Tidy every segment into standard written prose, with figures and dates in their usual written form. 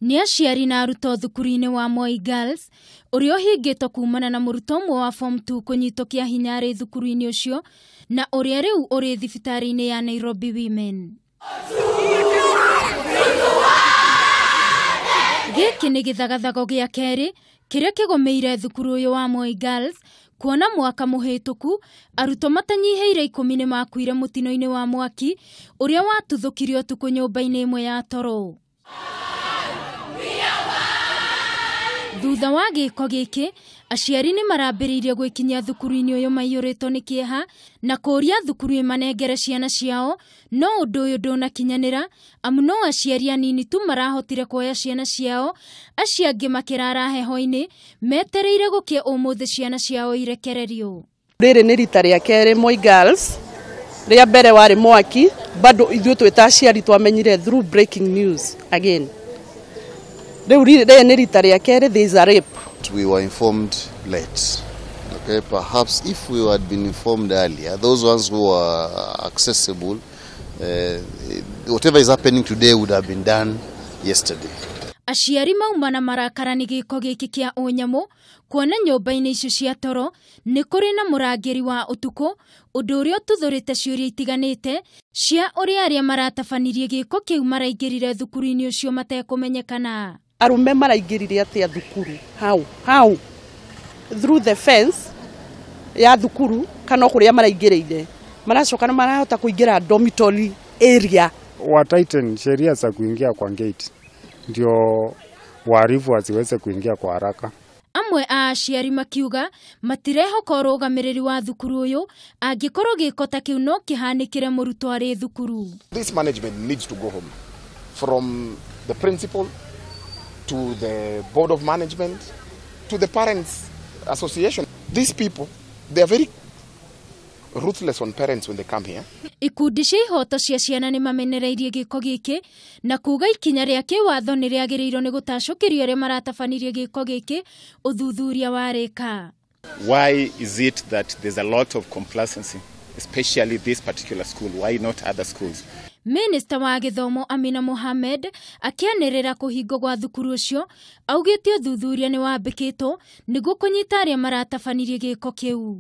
Nĩ aciari na arutwo thukuru-inĩ wa Moi Girls ũrĩa ũhingĩtwo kumana na mũrutwo ũmwe wa form 2 kũnyitwo kĩa hinya arĩ thukuru-inĩ ũcio na ũrĩa rĩu ũrĩ thibitarĩ-inĩ ya Nairobi Women. Gĩkĩ nĩ gĩthagathago gĩa kerĩ kĩrĩa kĩgũmĩire thukuru ũyũ wa Moi Girls kuona mwaka mũhĩtũku arutwo matanyihĩire 10 nĩ makuire mũtino-inĩ wa mwaki ũrĩa watuthũkirio ũtukũ nyũmba-inĩ ĩmwe ya toro. Thutha wa gĩko gĩkĩ aciari nĩ marambĩrĩirie gwĩkinyia thukuru-inĩ ũyũ maiyũrĩtwo nĩ kĩeha na kũũria thukuru ĩmanengere ciana ciao, no ũndũ ũyũ ndũnakinyanĩra amu no aciari anini tu marahotire kuoya ciana ciao, acio angĩ makĩrara heho-inĩ metereire gũkĩa ũmũthĩ ciana ciao irekererio. Rĩrĩ nĩ rita rĩa kerĩ Moi Girls, rĩa mbere warĩ mwaki, bado ithuĩ twĩ ta aciari twamenyire through breaking news again. Rĩu rĩrĩ nĩ rita rĩa kerĩ, there is a rape. We were informed late. Okay, perhaps if we had been informed earlier, those ones who are accessible, whatever is happening today would have been done yesterday. Aciari mauma na marakara nĩ gĩko gĩkĩ kĩa ũnyamũ kuona nyũmba-inĩ icio cia toro nĩ kũrĩ na mũrangĩri wa ũtukũ, ũndũ ũrĩa ũtuthũrĩte ciũria itiganĩte cia ũrĩa arĩa maratabanirie gĩko kĩu maraingĩrire thukuru-inĩ ũcio matekũmenyekana. Arũme maraingĩrire atĩa thukuru? How? Through the fence ya thukuru kana kũrĩa maraingĩrĩire maracoka na marahota kũingĩra dormitory area. Wa tighten sheria za kuingia kwa gate ndio wahalifu wasiweze kuingia kwa haraka. Amwe a aciari makiuga matirehoka ũrũgamĩrĩri wa thukuru ũyũ angĩkorwo gĩko ta kĩu no kĩhanĩkĩre mũrutwo arĩ thukuru. This management needs to go home, from the principal to the board of management to the parents association. These people, they are very ruthless on parents when they come here. Ikundi cia ihoto cia ciana nĩ mamenereirie gĩko gĩkĩ na kuga ikinya rĩa kĩwatho nĩ rĩagĩrĩirwo nĩ gũtacũkĩrio arĩa maratabanirie gĩko gĩkĩ ũthuthuria warĩka. Why is it that there's a lot of complacency, especially this particular school? Why not other schools? Minister wa gĩthomo Amina Mohamed akĩanĩrĩra kũhingwo gwa thukuru ũcio augĩte ũthuthuria nĩ wambĩkĩtwo nĩguo kũnyita arĩa maratabanirie gĩko kĩu.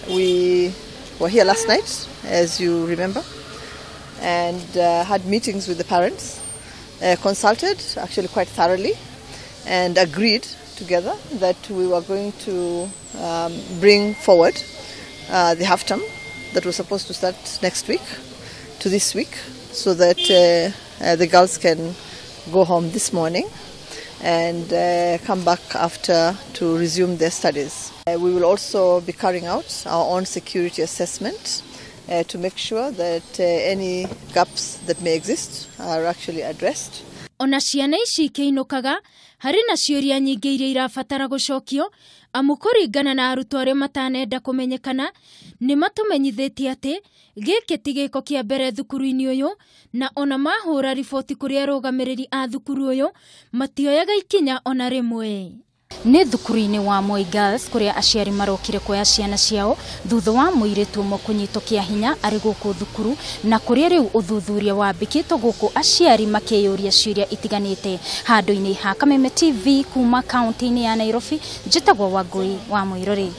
We were here last night, as you remember, and had meetings with the parents, consulted actually quite thoroughly, and agreed together that we were going to bring forward the half term that was supposed to start next week to this week, so that the girls can go home this morning and come back after to resume their studies. We will also be carrying out our own security assessment to make sure that any gaps that may exist are actually addressed. Ona ciana ici ikĩinũkaga harĩ na ciũria nyingĩ iria irabatara gũcokio amu kũringana na arutwo arĩa matanenda kũmenyekana nĩ matũmenyithĩtie atĩ gĩkĩ ti gĩko kĩa mbere thukuru-inĩ ũyũ na ona mahũra riboti kũrĩ arũgamĩrĩri a thukuru ũyũ matioyaga ikinya ona rĩmwe. Nĩ thukuru-inĩ wa Moi Girls kũrĩa aciari marokire kuoya ciana ciao thutha wa mũirĩtu ũmwe kũnyitwo kĩa hinya arĩ gũkũ thukuru na kũrĩa rĩu ũthuthuria wambĩkĩtwo gũkũ aciari makĩyũria ciũria itiganĩte. Handũ-inĩ ha Kameme TV kuma kaunti-inĩ ya Nairobi, njĩtagwo Wangũi wa Mũirũrĩ.